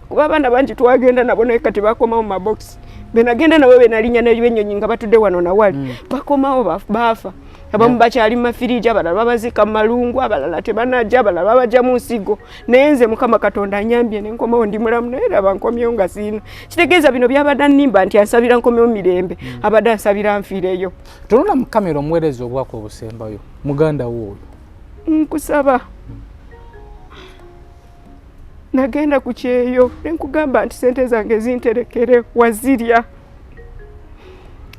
Speaker 2: Kuba abaana bangi twagenda nabo naye kati bakomawo mu mabokisi. Benagenda nabo benalinnya n'ebyennyonyi nga batudde wano nawali, bakomawo baafa. Abamu bakyali mu mafiriji, abalala babaziika mu malungu, abalala tebanajja, abalala babajja mu nsigo. Naye nze Mukama Katonda anyambye ne nkomawo ndi mulamu, naye laba nkomyewo nga siina. Kitegeeza bino byabadde annimba nti ansabira nkomewo mirembe, abadde ansabira nfiireyo.
Speaker 3: Tunula mu kamera omuweereza obwaka obusembayo, muganda wo oyo.
Speaker 2: Nkusaba. Nagenda ku kyeyo ne nkugamba nti sente zange zinterekere, wazirya.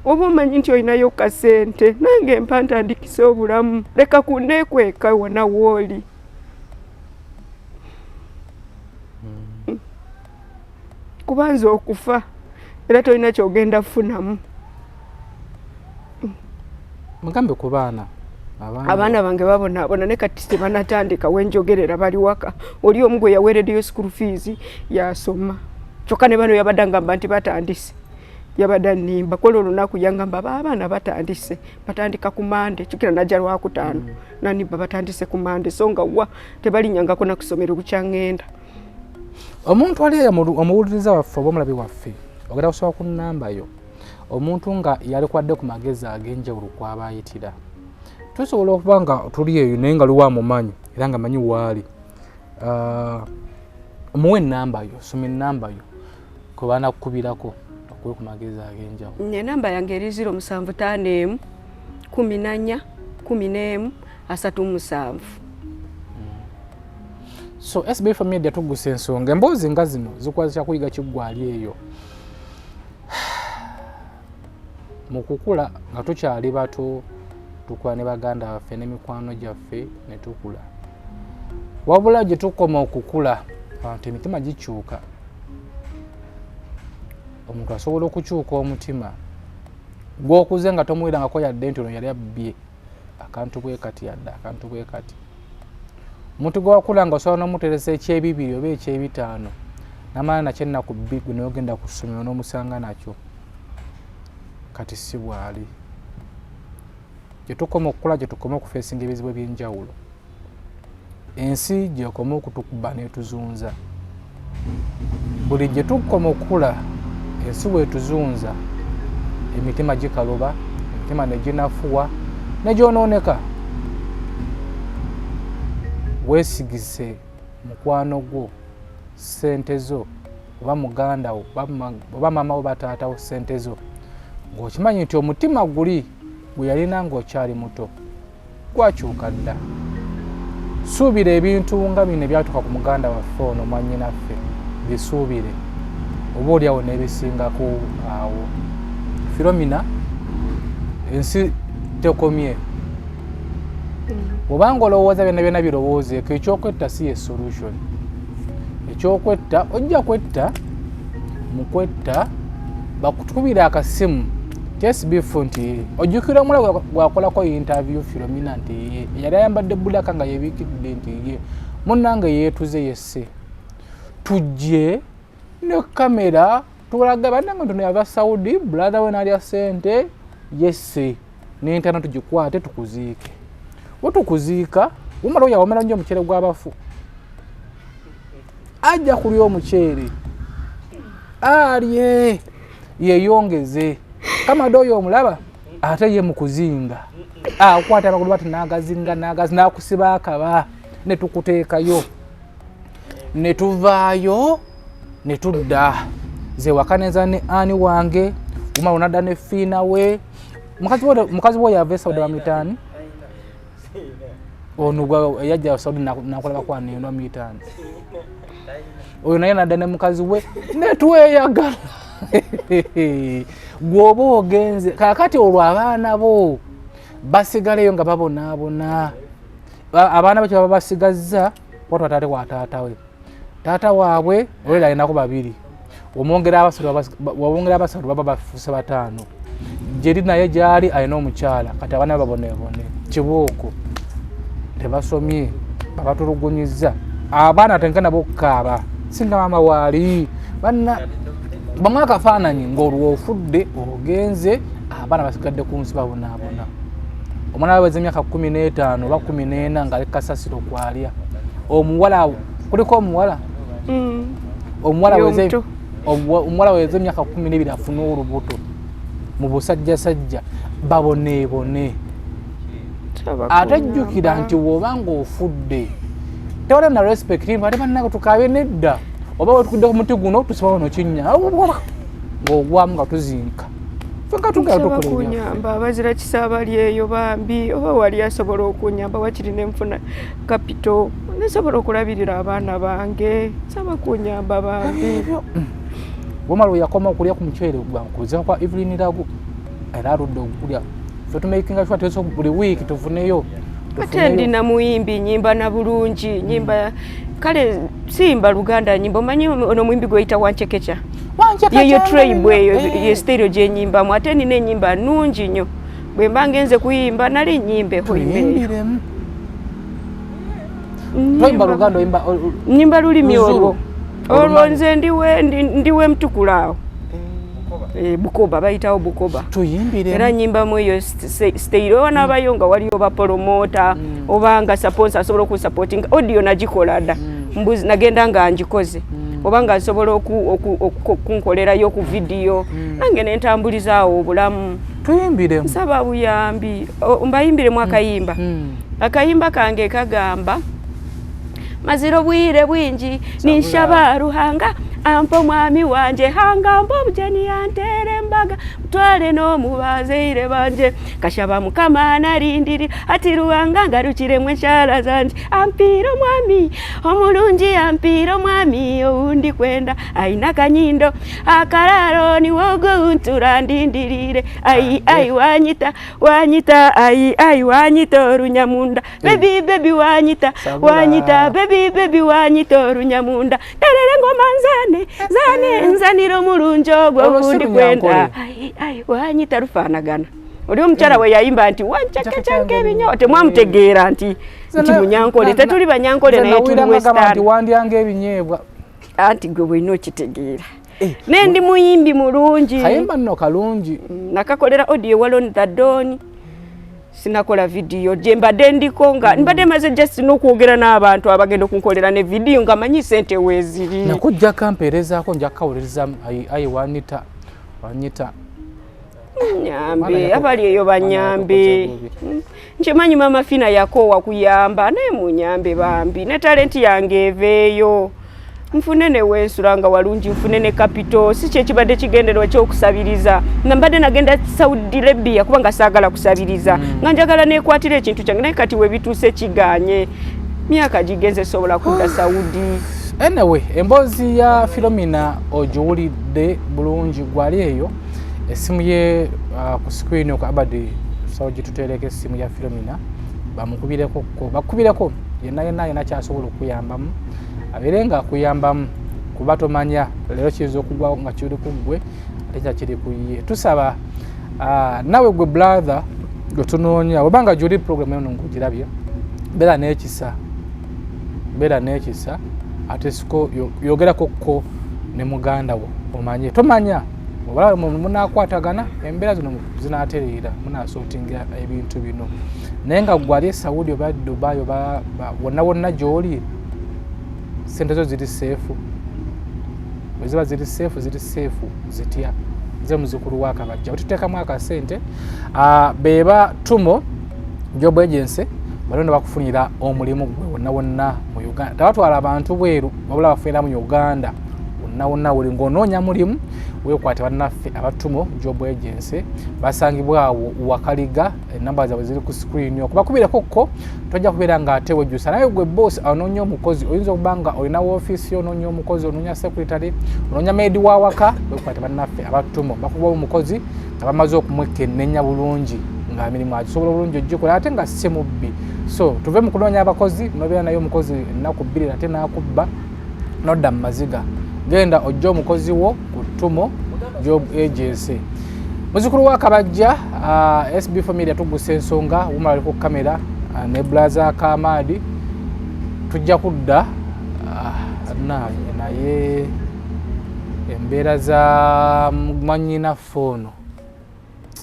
Speaker 2: Oba omanyi nti olinayo kasente, nange mpa ntandikise obulamu, leka kunneekweka wonna w'oli. Kuba nze okufa era tolina ky'ogenda kufunamu.
Speaker 3: Mugambe ku baana.
Speaker 2: Abaana bange babonaabona naye kati tebanatandika wenjogerera bali waka. Oli omu gwe yaweereddeyo school fees yasoma. Kyokka ne bano yabadde angamba nti batandise. Yabadde annimba kola olunaku yangamba abaana batandise, batandika ku Mande, jjukira najja Lwakutaano. N'annimba batandise ku Mande, so nga wa tebalinnyangako na kusomero bukya ŋŋenda.
Speaker 3: Omuntu ali eyo omuwuliriza waffe oba omulabi waffe, ogenda kusaba ku nnamba yo. Omuntu nga yalikwadde ku magezi ag'enjawulo kw'aba ayitira. Tusobola okuba nga tuli eyo naye nga luwa amumanyi era nga manyi waali. Muwe ennamba yo, soma ennamba yo kwe banakukubirako okuwe ku magezi ag'enjawulo.
Speaker 2: Ennamba yange eri 0751 14 11 37.
Speaker 3: So SB4 Media tugusa ensonga, emboozi nga zino zikwazisa kuyiga kiggwa ali eyo. Mu kukula nga tukyali bato tukula ne baganda baffe n'emikwano gyaffe ne tukula. Wabula gye tukoma okukula abantu emitima gikyuka. Omuntu asobola okukyuka omutima gw'okuze nga tomuwulirangako yadde nti ono yali abbye akantu bwe kati yadde akantu bwe kati. Omuntu gwe wakula nga osobola n'omuteresa ekyebibiri oba ekyebitaano n'amala nakyo ennaku bbiri gwe n'ogenda ku ssomero n'omusanga nakyo. Kati si bw'ali. Gye tukoma okukula gye tukoma okufeesinga ebizibu eby'enjawulo. Ensi gy'ekoma okutukuba n'etuzunza. Buli gye tukoma okukula ensi bw'etuzunza emitima gikaluba, emitima ne ginafuwa ne gyonooneka. Weesigise mukwano gwo ssente zo oba muganda wo oba maama wo oba taata wo ssente zo ng'okimanyi nti omutima guli gwe yalina ng'okyali muto gwakyuka dda. Suubira ebintu nga bino ebyatuuka ku muganda waffe ono mwannyinaffe, bisuubire oba oliawo n'ebisingako awo. Filomina, ensi tekomye. Bw'obanga olowooza byonna byonna birowoozeeko, ekyokwetta si ye solution. Ekyokwetta ojja kwetta, mu kwetta bakutukubira akasimu TSB nti ojjukira omulala gwakolako interview Filomina nti ye yali ayambadde bulaka nga yebiikidde nti ye munnange yeetuze yesse. Tujje ne kamera tulaga bannange nti ono yava Saudi, brother we n'alya ssente yesse n'entaana tugikwate tukuziike. Bwe tukuziika wamala oyo awomera nnyo omuceere gw'abafu. Ajja kulya omuceere. Alye yeyongeze. Kamada oyo omulaba ate ye mu kuzinga akwata amagulu bati n'agazinga n'agazi n'akusiba akaba ne tukuteekayo ne tuvaayo ne tudda. Nze wakaneza ne ani wange umala onadda ne fiina we mukazi we yava e Saudi bamuyitaani ono yajja Saudi nakulaba kwana eno bamuyitaani oyo naye nadda ne mukazi we ne tweyagala. Gwoba ogenze kaakati olwo abaana bo basigaleyo nga babonaabona. Abaana bo kyebaba basigazza kwatwa taate wa taata we taata waabwe olwera alinako babiri omwongera abasatu baba bafuuse bataano. Gyeri naye gyali alina omukyala kati abaana baboneebone kibuuko tebasomye babatulugunyizza abaana atenka nabo okukaaba singa maama waali banna bamu akafaananyi ng'olwo ofudde ogenze abaana basigadde ku nsi babonaabona. Omwana waweza emyaka 15 oba 14 ng'ali kasasiro kwalya. Omuwala kuliko omuwala omuwala waweza emyaka 12 afuna olubuto mu busajjasajja baboneebone. Ate jjukira nti bw'oba ng'ofudde tewali na respect ate bannange tukaabe nedda oba wetukudde ku muti guno tusiba wano kinnya ng'ogwamu nga tuzinka.
Speaker 2: Kunyamba abazira kisa abali eyo bambi oba wali asobola okunyamba wakiri nenfuna kapito nesobola okulabirira abaana bange nsaba kunyamba bambi.
Speaker 3: Bwomala yakoma okulya ku muceere gwankuza kwa Evelyn Lagu era aludde okulya ffe tumakinga sure tuso buli wiiki tufuneyo.
Speaker 2: Ate ndi na muyimbi nyimba na bulungi nyimba kale simba Luganda nyimba omanyi ono muyimbi gweyita Wanchekecha yeyo tribe eyo ye stereo gye nyimbamu ate nina ennyimba nnungi nnyo bwe mba ngenze kuyimba nali nnyimbeho nyimba lulimi olwo olwo nze ndiwe mtukula awo Bukoba bayitawo Bukoba era nyimbamu eyo stereo wanaabayo nga waliyo ba promoter oba nga sponsor asobola okusupportinga audio nagikola dda mbuzi nagenda nga ngikoze oba nga nsobola okunkolerayo ku vidiyo nange nentambulizaawo obulamu.
Speaker 3: Tuyimbiremu
Speaker 2: nsaba buyambi mbayimbiremu akayimba. Akayimba kange kagamba maziro bwire bwingi ninshaba Ruhanga ampa omwami wanje hanga mpa obujeni yantere embaga mutwale n'omubazaire banje kashaba Mukama narindiri ati Ruhanga ngarukiremu enshara zanje ampiire omwami omulungi ampiire omwami owundi kwenda aina akanyindo akararo niwogo ntura ndindirire ai ai wanyita wanyita ai ai wanyita orunyamunda baby baby wanyita wanyita baby baby wanyita orunyamunda terere ngoma nzane zane nzanira omulungi ogwo ogundi kwenda ai ai wanyita rufaanagana. Oli omukyala we yayimba nti wanchakachanka ebinyo temwamutegeera nti munyankole tetuli banyankole naye tuli western
Speaker 3: wandyanga ebinyeebwa
Speaker 2: anti gwe bw'olina okitegeera. Naye ndi muyimbi mulungi
Speaker 3: kayimba nno kalungi
Speaker 2: nakakolera audio Walon the Don sinakola video gye mbadde ndiko nga mbadde maze just n'okwogera n'abantu abagenda okunkolera ne video nga manyi sente weeziri
Speaker 3: nakujja kampeerezaako nja kukawuliriza ayi wanyita wanyita
Speaker 2: nyambe abali eyo banyambe nkimanyi mama Fina yakoowa kuyamba naye munyambe bambi ne talenti yange eveeyo nfune ne wensula nga walungi nfune ne kapito si kyekibadde kigendererwa ekyokusabiriza nga mbadde nagenda Saudi Arabia kubanga saagala kusabiriza nga njagala neekwatira ekintu kyange naye kati we bituuse kiganye myaka gigenze sobola kudda Saudi.
Speaker 3: Anyway, emboozi ya Philomena ogiwulidde bulungi gwali eyo essimu ye ku screen okwo Abadi sawo gituteereko essimu ya Philomena bamukubireko bakubireko yenna yenna yenna kyasobola okuyambamu abeere nga akuyambamu kuba tomanya leero kiyinza okugwawo nga kiri ku ggwe ate kya kiri ku ye. Tusaba nawe gwe brother gwe tunoonya oba nga gyoli program eno ng'ogirabye beera n'ekisa ate siko yogerako ko ne muganda wo omanye tomanya oba munakwatagana embeera zino zinaatereera munasootinga ebintu bino naye nga gwali e Saudi oba Dubai oba wonna wonna gy'oli sente zo ziri seefu. Bwe ziba ziri safe, ziri safe zitya? Nze muzukulu wa Kabajja, bwetuteekamu akasente, beba Tumo Job Agency balonda bakufunira omulimu gwe wonna wonna mu Uganda. Tebatwala abantu bweru, wabula bafunira mu Uganda wonna wonna wuli ng'onoonya mulimu, weekwate bannaffe abatumo Job Agency. Basangibwa awo Wakaliga, enamba zaabwe ziri ku screen, okubakubirako ko tojja kubeera nga ate wejjusa. Naye gwe boss anoonya omukozi, oyinza okuba nga olina woofiisi yo, onoonya omukozi, onoonya secretary, onoonya maid wa waka, weekwate bannaffe abatumo. Bakuba omukozi nga bamaze okumwekenneenya bulungi nga mirimu agisobola obulungi ogikola ate nga si mubbi. So tuve mu kunoonya abakozi, nobeera naye omukozi ennaku 2 ate n'akubba nodda mu maziga. Genda ojje omukozi wo ku Tumo Job Agency. Muzukulu wa Kabajja, SB Family, tugusa ensonga wumala ali ku kamera, ne Blaza Kamaadi. Tujja kudda naye embeera za mwannyinaffe ono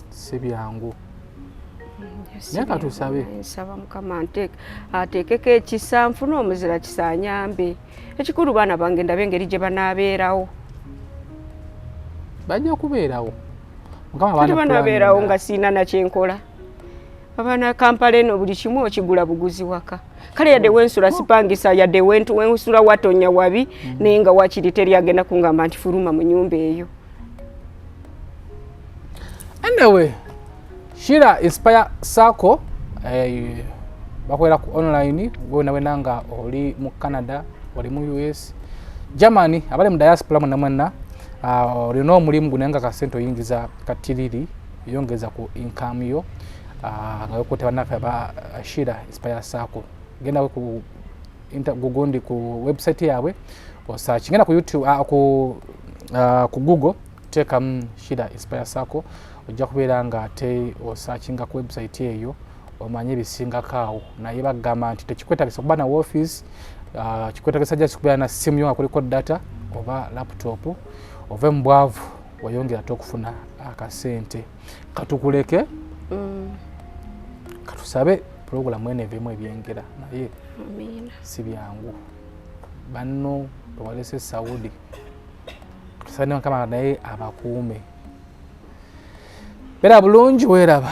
Speaker 3: si byangu, naye katusabe.
Speaker 2: Nsaba Mukama ateekeko ekisa, nfune omuzira kisa anyambe. Ekikulu baana bange ndabe engeri gye banaabeerawo.
Speaker 3: Bajja kubeerawo.
Speaker 2: Mukama banaabeerawo nga siina nakyenkola. Abaana Kampala eno buli kimu okigula buguzi waka. Kale yadde wensula sipangisa, yadde wensula watonya wabi, naye nga wakiri teri agenda kungamba nti fuluma mu nyumba eyo.
Speaker 3: Anyway, Shira Inspire Sacco bakolera ku online. Wena wena nga oli mu Canada, oli mu US, Germany, abali mu diaspora mwena mwena, olina omulimu gunaye nga kasente oyingiza katiriri, yongeza ku income yo nga yokutte bannaffe aba Shira Inspire Sacco. Genda ku gugundi ku website yaabwe osearch, genda ku YouTube, ku Google teekamu Shira Inspire Sacco, ojja kubeera nga ate osearchinga ku website eyo omanye ebisingako awo. Naye bagamba nti tekikwetagisa kuba na office, kikwetagisa just kubeera na simu yo nga kuliko data oba laptop, ove mu bwavu weyongera ate okufuna akasente. Katukuleke, katusabe puroguramu eno eveemu ebyengera, naye si byangu. Banno bewalese Saudi, tusabe ne Mukama naye abakuume. Beera bulungi, weeraba.